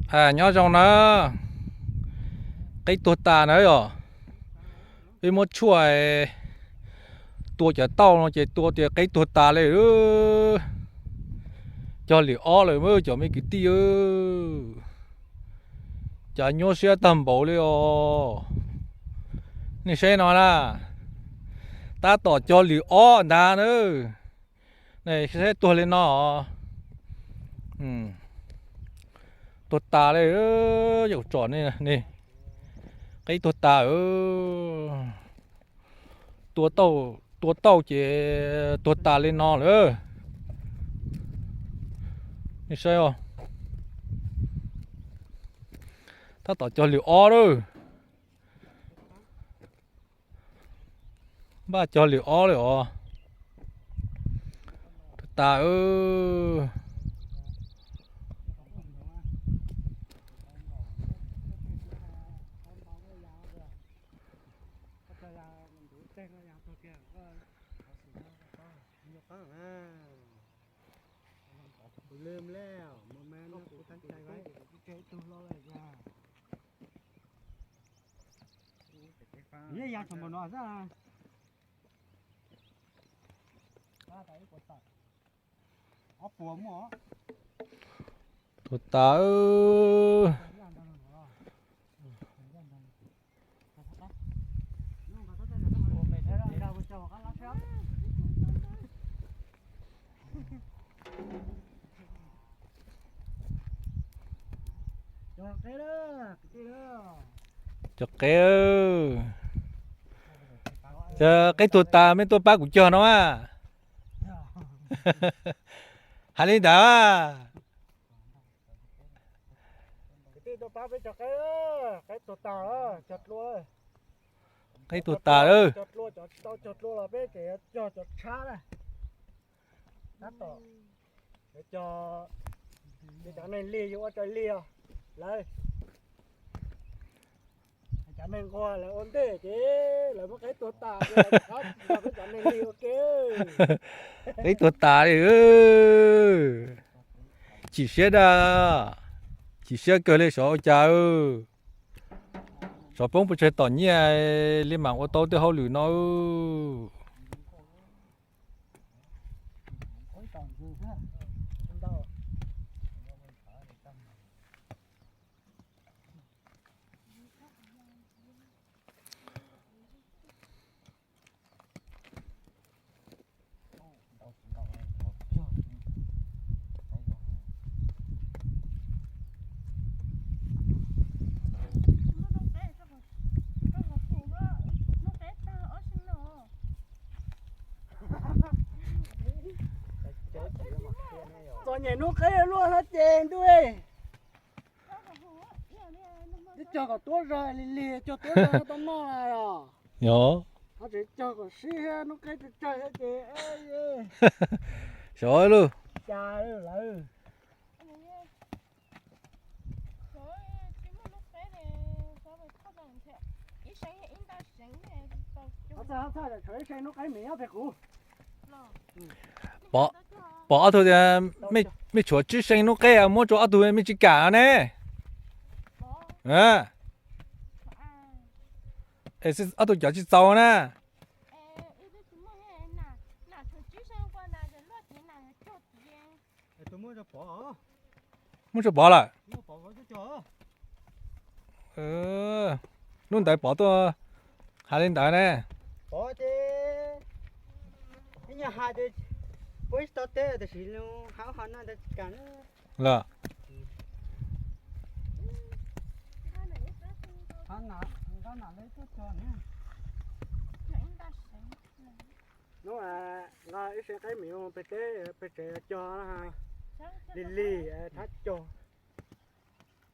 Nyob zoo na, qeb tuag tas na yom. Peb muab tshuaj tua cov tauj no ces tua tias qeb tuag tas li. Cog lwm ob lawm cov me kwv tij. Cas nyuaj siab tag npaum li os. Nej saib no na, tab tom cog lwm ob ntag na. Nej saib tuag li no. Tuag tas li, yaum tsom ne, qeb tuag tas. Tua tauj ces tuag tas li no lawm. Nej saib, tab tom cog lwm ob lawm. Npaj cog lwm ob lawm os. Tuag tas. Tuag tas. Cov qeb, qeb tuag tas mej tuaj pab kuv cog no a. Hais li ntawd. Qeb tuag tas, cog dlua, cog dlua los peb tseem cog cov tshab na. Tab tom cog, cov neeg lig yuav ua raws lig os lawv. Cov neeg nquag lawv ua ntej ces lawv muab qeb tuag tas, peb cov neeg lig ua ke. Qeb tuag tas li. Chim siab da, chim siab kawg li, xyov ua cas. Xyov poob pes tsawg tom nyiaj li mam ua tau tej hauj lwm no. Txom nyem hnub qeb luaj hab ces ntuj. Twb cog kom tuab zog lig lig, cog tuab zog tau noj os. Yog, ho tseem cog kom sib hnub qeb tsawg tsawg ces xyov lawm. Pom ob tug tias mej tshuav tsib seev hnub qeb muab rua ob tug mej tsis kam ne. Ob tug cov tsis txaus na. Muab rua Pov lawm. Hnub ntawd Pov tuaj hais li ntawd ne. Los, hnub nqa ib seev qeb mis pem teb pem tsev cog, lig lig thab cog.